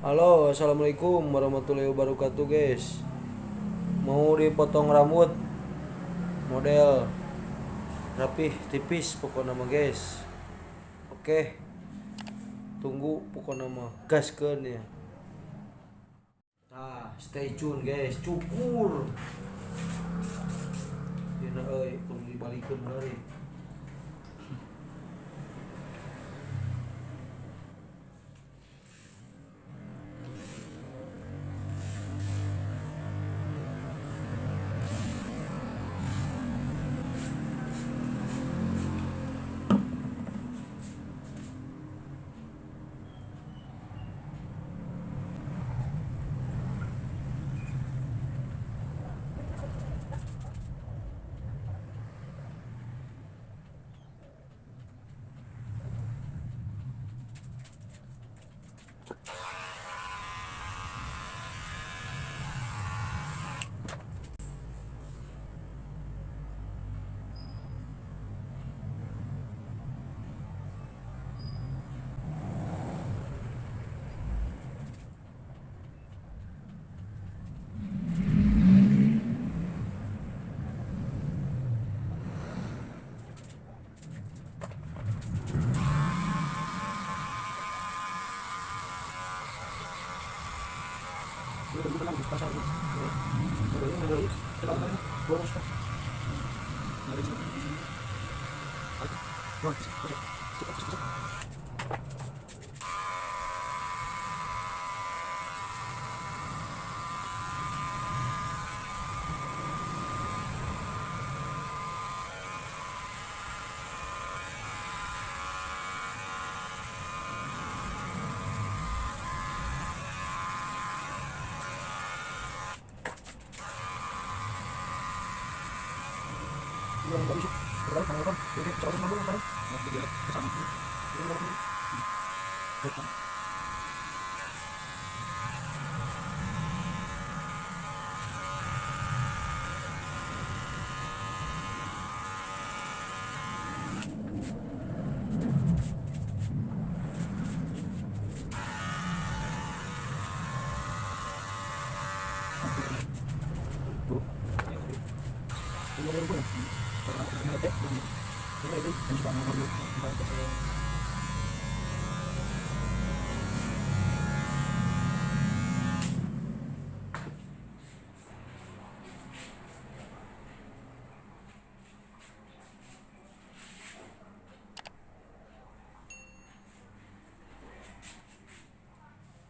Halo, assalamualaikum warahmatullahi wabarakatuh, guys. Mau dipotong rambut model rapih tipis pokoknya mah, guys. Oke, tunggu pokoknya mah, gaskeun ya. Nah, stay tune, guys, cukur. Dina euy, kudu dibalikeun heureuy.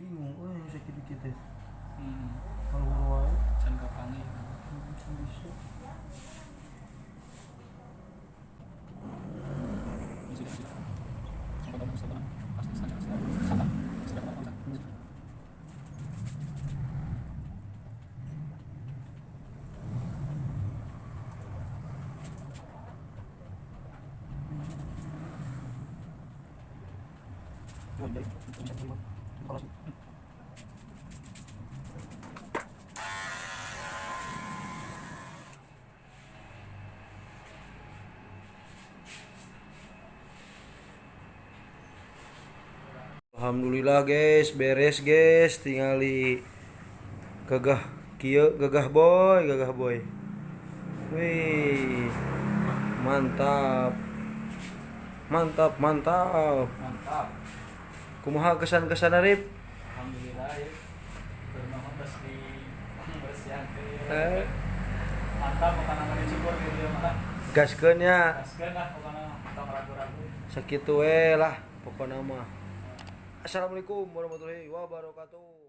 Bingung euy sakit dikit teh. Kalau wae Can kapanggih. Bisa. Bisa bisa. Sampai kamu bisa pasti saja saja. Saja. Alhamdulillah, guys, beres, guys, tingali gagah kieu, gagah boy, gagah boy. Wih, mantap. Mantap, mantap. Mantap. Kumaha kesan-kesan, Arif? Alhamdulillah ya. Rumah terus di bersihan. Eh. Mantap, pokoknya mah dicukur gitu ya malah. Gaskeun ya. Gaskeun lah pokoknya, tong ragu-ragu. Sakitu we lah pokokna mah. Assalamualaikum warahmatullahi wabarakatuh.